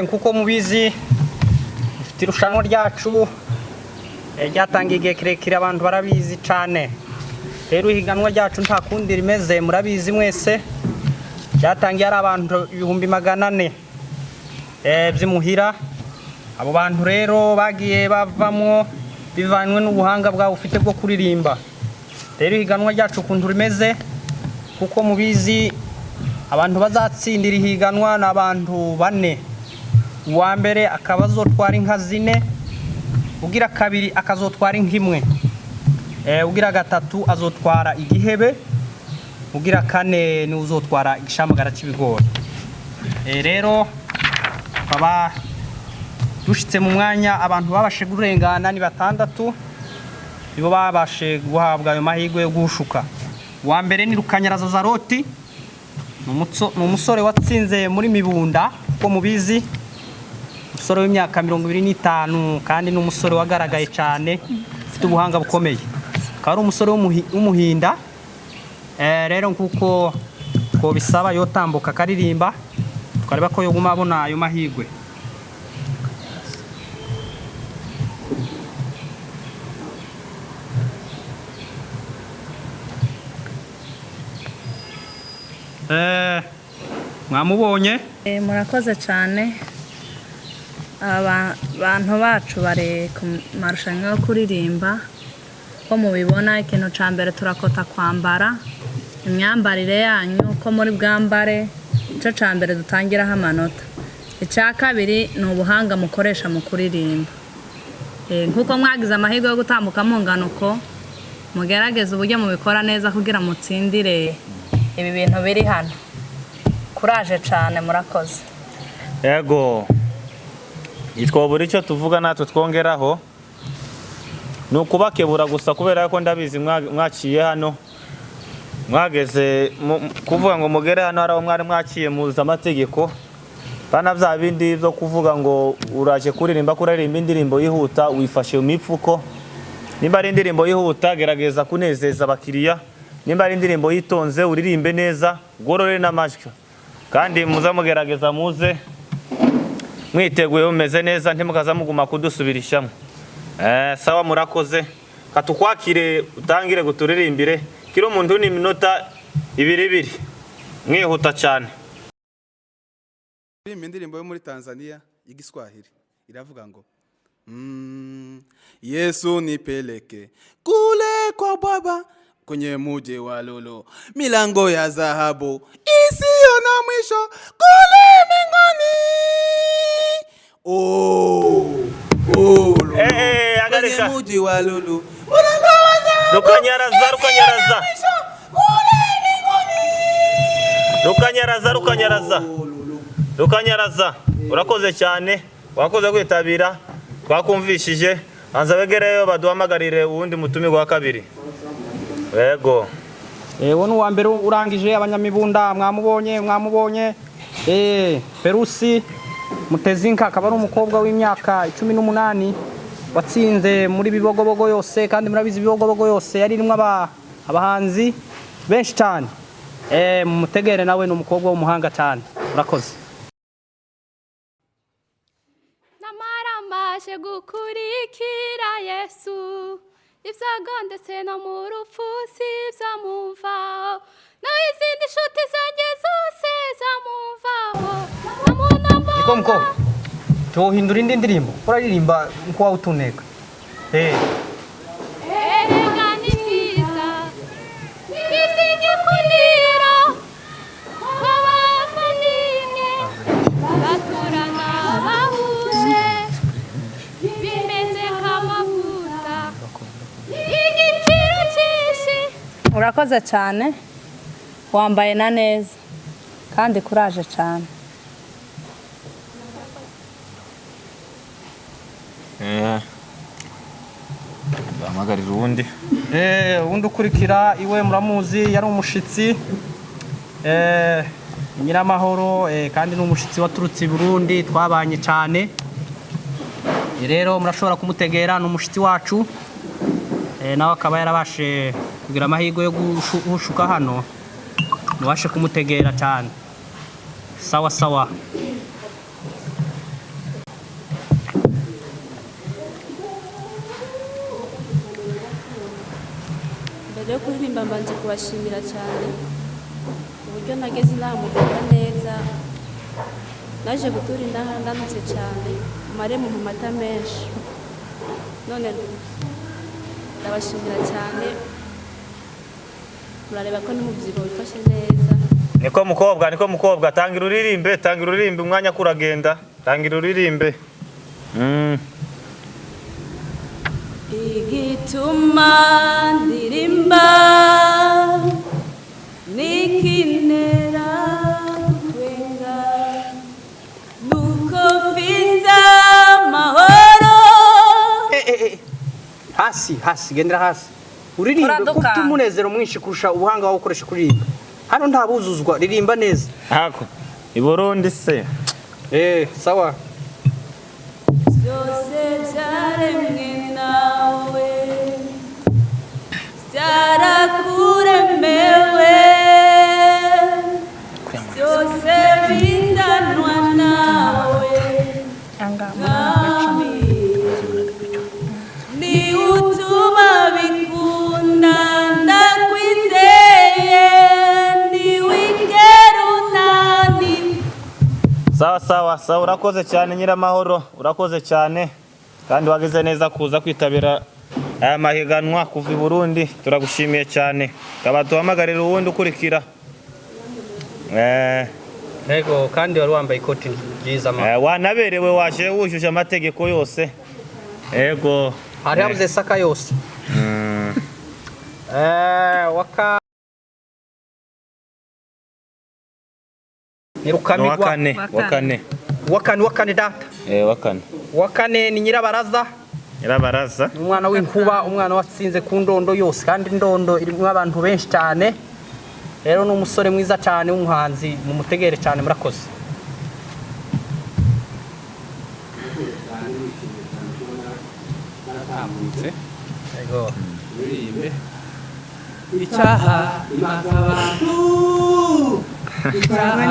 Nkuko mubizi, dufite irushanwa ryacu ryatangiye igihe kirekire, abantu barabizi cyane. Rero ihiganwa ryacu nta kundi rimeze, murabizi mwese. Ryatangiye ari abantu 400,000 by'imuhira. Abo bantu rero bagiye bavamwo bivanywe n'ubuhanga bwabo ufite bwo kuririmba. Rero ihiganwa ryacu ukuntu rimeze, kuko mubizi, abantu bazatsindira ihiganwa ni abantu bane. Uwa mbere akaba azotwara inka zine, ugira kabiri akazotwara inka imwe, ugira gatatu azotwara igihebe, ugira kane ni uzotwara igishamagara cy'ibigori. Rero tukaba dushitse mu mwanya abantu babashe kurengana ni batandatu, nibo babashe guhabwa ayo mahirwe yo guhushuka. Uwa mbere ni Rukanyaraza Zaroti, ni umusore watsinze muri Mibunda, uko mubizi, umusore w'imyaka 25, kandi ni umusore wagaragaye cyane, ufite ubuhanga bukomeye, akaba ari umusore w'umuhinda. Rero nkuko ko bisaba yotambuka akaririmba, tukareba ko yoguma abona ayo mahirwe. Mwamubonye. Murakoze cyane. Aba bantu bacu bari ku marushanwa yo kuririmba. Ko mubibona, ikintu cya mbere turakota kwambara, imyambarire yanyu, ko muri bwambare, icyo cya mbere dutangiraho amanota. Icya kabiri ni ubuhanga mukoresha mu kuririmba. Nk'uko mwagize amahirwe yo gutambuka mungana uko, mugerageze uburyo mubikora neza kugira mutsindire ibi bintu biri hano. Kuraje cyane, murakoze. Yego, ntitwabura icyo tuvuga natwe twongeraho, ni ukubakebura gusa, kubera ko ndabizi mwaciye hano, mwageze kuvuga ngo mugere hano hari aho mwari mwaciye, muzi amategeko bana, bya bindi byo kuvuga ngo uraje kuririmba, kuririmba indirimbo yihuta wifashe mu mifuko. Nimba ari indirimbo yihuta, gerageza kunezeza abakiriya. Nimba ari indirimbo yitonze, uririmbe neza, ugorore n'amajwi. Kandi muze mugerageza, muze mwiteguye, mumeze neza, ntimukaza muguma kudusubirishamo. Sawa, murakoze. Katukwakire utangire guturirimbire. Kiro muntu ni iminota ibiri ibiri, mwihuta cyane. Kuririmba indirimbo yo muri Tanzania y'Igiswahili, iravuga ngo Yesu nipeleke kule kwa Baba, kwenye muji wa lulu, milango ya dhahabu isiyo na mwisho, kule mbinguni. Oh, oh, lulu. Eh, Kwenye hagarika. muji wa lulu, mulango wa dhahabu Rukanyaraza, isiyo na Rukanyaraza. mwisho, kule mbinguni. Rukanyaraza, Rukanyaraza. Oh, lulu. Rukanyaraza, urakoze cyane, wakoze kwitabira, twakumvishije. Banza begereyo baduhamagarire uwundi mutumirwa wa kabiri. Yego. Uwo ni uwa mbere urangije. Abanyamibunda mwamubonye, mwamubonye. Perusi Mutezinka, akaba ari umukobwa w'imyaka 18 watsinze muri Bibogobogo yose, kandi murabizi Bibogobogo yose yari irimo abahanzi benshi cyane. Mumutegere, nawe ni umukobwa w'umuhanga cyane. Urakoze. Namaramaje gukurikira Yesu, ibyago ndetse no mu rupfu sibyamumvaho, naho izindi nshuti zanjye zose zamumvaho. Niko mukobwa, tuwuhindura indi ndirimbo, uraririmba nko wawutuneka. Erega ni byiza iby'igikunira, abavandimwe baturana bahuje, bimeze. Urakoze cyane, wambaye na neza kandi kuraje cyane. Bahamagarira uwundi. Uwundi ukurikira iwe muramuzi, yari umushitsi, Nyiramahoro, kandi ni umushitsi waturutse i Burundi, twabanye cyane. Rero murashobora kumutegera, ni umushitsi wacu. Nawe akaba yarabashe kugira amahirwe yo gushuka hano, mubashe kumutegera cyane. Sawa sawa. Mbere yo kuririmba mbanje kubashimira cyane uburyo nageze inaha muvuga neza. Naje gutura inaha ndanutse cyane mare mu mata menshi, none ndabashimira cyane. Murareba ko n'umubyibuho wifashe neza. Niko mukobwa, niko mukobwa, tangira uririmbe, tangira uririmbe, umwanya kuragenda, tangira uririmbe. Igituma ndirimba nikinera kwenga nuko mfise amahoro. Hasi hasi, gendera hasi uririmbe kuko Uraduka. ufite umunezero mwinshi kurusha ubuhanga wawe ukoresha kuririmba. Hano nta buzuzwa, ririmba neza. Hako i Burundi se. Sawa. Byose byaremwe nawe, byarakuremewe, byose bizanwa nawe. Mwami, ni utuma bikunda, ndakwizeye, ntiwigera unanirwa. Sawa sawa sawa, urakoze cyane Nyiramahoro, urakoze cyane kandi wagize neza kuza kwitabira aya mahiganwa kuva i Burundi, turagushimiye cyane. Kaba tuhamagarira uwundi ukurikira. Yego, kandi wari wambaye ikoti ryiza ma. Wanaberewe, waje wujuje amategeko yose. Yego. Hari habuze saka yose. Waka ni Ni Rukamigwa. wakane, wakane. Wakane, wakane data. Wakane. Wakane ni Nyirabaraza. Nyirabaraza. Ni umwana w'inkuba, umwana watsinze ku ndondo yose, kandi indondo irimo abantu benshi cyane. Rero ni umusore mwiza cyane w'umuhanzi, mumutegere cyane, murakoze. Baratambutse. Yego. Uririmbe. Icyaha imaze abantu, icyaha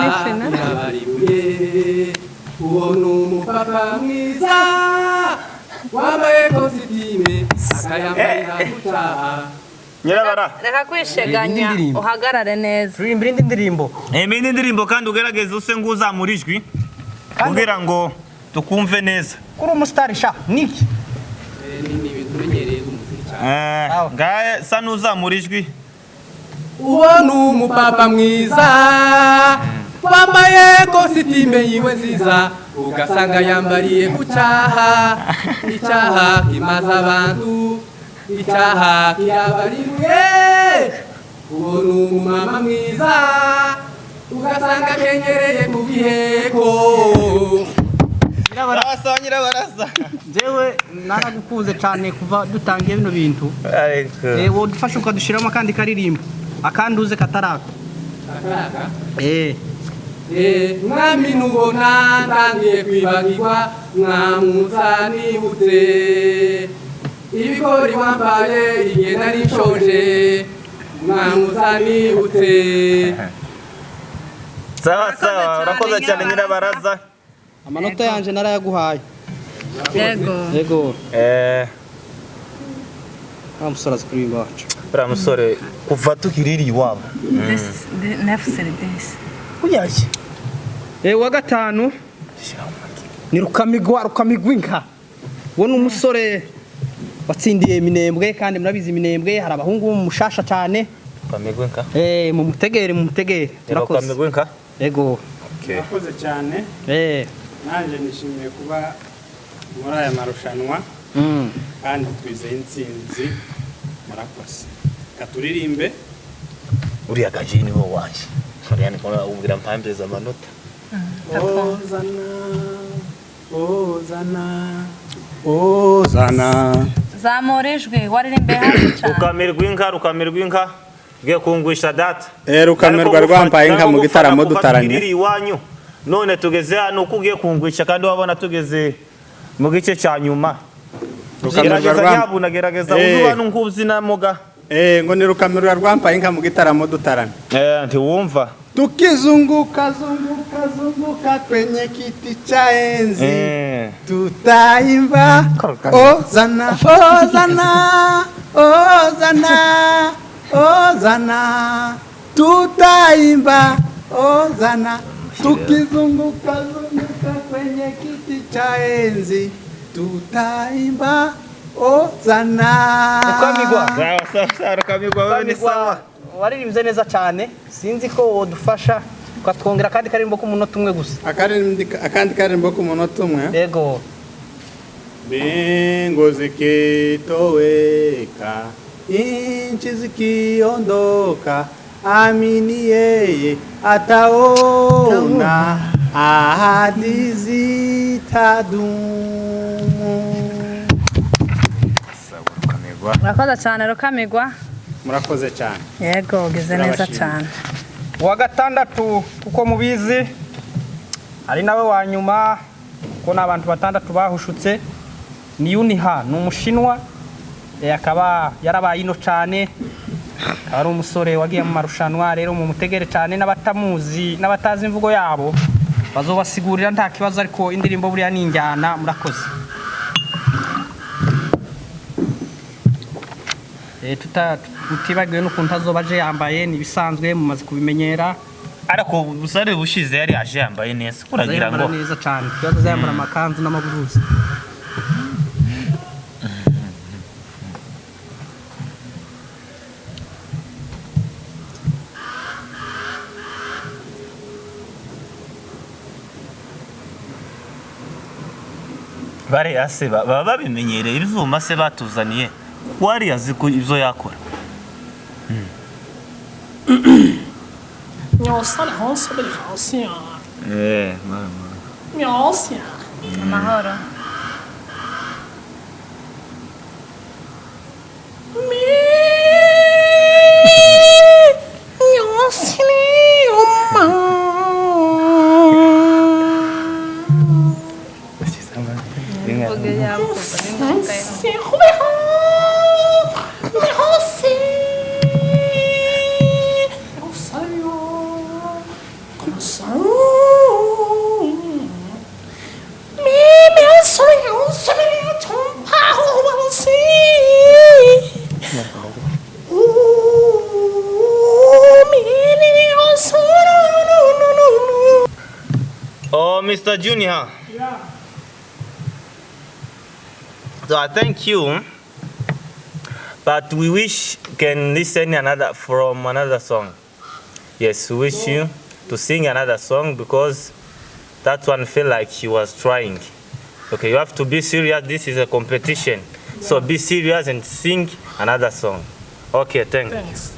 irabaribuye. Uwo ni umupapa mwiza wambaye kositime akayambarira ku cyaha. Nyirabara. Reka kwisheganya, Indirimbo. uhagarare neza. Turirimba indi ndirimbo. Indi ndirimbo kandi ugerageze use nguzamura ijwi kugira ngo tukumve neza. Kuri umusitari sha niki. Ni ibintu umenyereye umuziki cyane. Ngahe sa n'uzamura ijwi. Uwo ni umupapa mwiza wambaye kositime yiwe nziza, ugasanga yambariye ku cyaha. Icyaha kimaze abantu, icyaha kirabaribuye. Uwo ni umumama mwiza, ugasanga akenyereye ku giheko. Nyirabaraza, Nyirabaraza. Jewe naragukunze cyane kuva dutangiye bino bintu. Ariko. Wodufasha ukadushiramo akandi karirimbo, akandi uze kataraka. Kataraka. Mwami nubona ntangiye kwibagirwa, mwamuza nibutse ibigori wambaye igihe nari nshonje, mwamuza nibutse. Sawa sawa, urakoze cyane Nyirabaraza. Amanota yanje narayaguhaye. Yego. Yego. Wa musore azi kuririmba wacu. Uriya musore kuva tukiriri iwabo. Nefuse this. Uyaye. Wa gatanu ni Rukamigwa, Rukamigwa inka. Uwo ni umusore watsindiye Minembwe, kandi murabizi Minembwe hari abahungu bo mu mushasha cyane. Rukamigwa inka. Mumutegere, mumutegere. Turakoze. Rukamigwa inka. Yego. Okay. Murakoze cyane. Nanjye nishimiye kuba muri aya marushanwa kandi twizeye intsinzi. Murakoze, katuririmbe. Uriya gaji ni wo wanje. Uriya ni kona ubwira mpambeza amanota. Ozana, Ozana, Ozana. Zamura ijwi, waririmbe hasi cyane. Rukamirwa inka, rukamirwa inka. Ngiye kungwisha data. Rukamirwa rwampaye inka mu gitaramo dutaranye. Iri iwanyu. None tugeze hano uko ugiye kungwisha kandi wabona tugeze mu gice cya nyuma. Gerageza nyabuna, gerageza uzuba nkubyina muga. Ngo ni rukamirwa rwampaye inka mu gitaramo dutaranye. Ntiwumva. Tukizunguka zunguka zunguka kwenye kiti cha enzi, tutaimba Ozana, Ozana, Ozana, Ozana, tutaimba Ozana. Tukizunguka zunguka kwenye kiti cha enzi, tutaimba Ozana. Rukamigwa. Sawa sawa sawa, Rukamigwa wewe ni sawa. Waririmbye neza cyane, sinzi ko wodufasha ukatwongera akandi karimbo k'umunota umwe gusa. Akandi karimbo k'umunota umwe? Yego. Mbingu zikitoweka, inchi zikiondoka, amini yeye ataona, ahadi zitadumu. Murakoze cyane Rukamigwa. Murakoze cyane. Yego, ugeze neza cyane. Uwa gatandatu kuko mubizi ari nawe wa nyuma, kuko n'abantu batandatu bahushutse, ni Yuniha, ni umushinwa, akaba yarabaye ino cyane, akaba ari umusore wagiye mu marushanwa. Rero mu mutegere cyane, n'abatamuzi n'abatazi imvugo yabo bazobasigurira nta kibazo, ariko indirimbo buriya ni injyana. Murakoze. Tutibagiwe n'ukuntu azoba aje yambaye, ni ibisanzwe mumaze kubimenyera. Ariko busare bushize yari aje yambaye neza, kuragira ngo neza cyane. Kibazo azayambara amakanzu n'amaburuzi. Bariya se baba babimenyereye ibyuma se batuzaniye. Wari azi ko ibyo yakora. Amahoro. Oh, Mr. Junior. Yeah. So I thank you, but we wish can listen another from another song. Yes, we wish you to sing another song because that one felt like he was trying. Okay, you have to be serious. This is a competition. So be serious and sing another song. Okay, thank you. Thanks.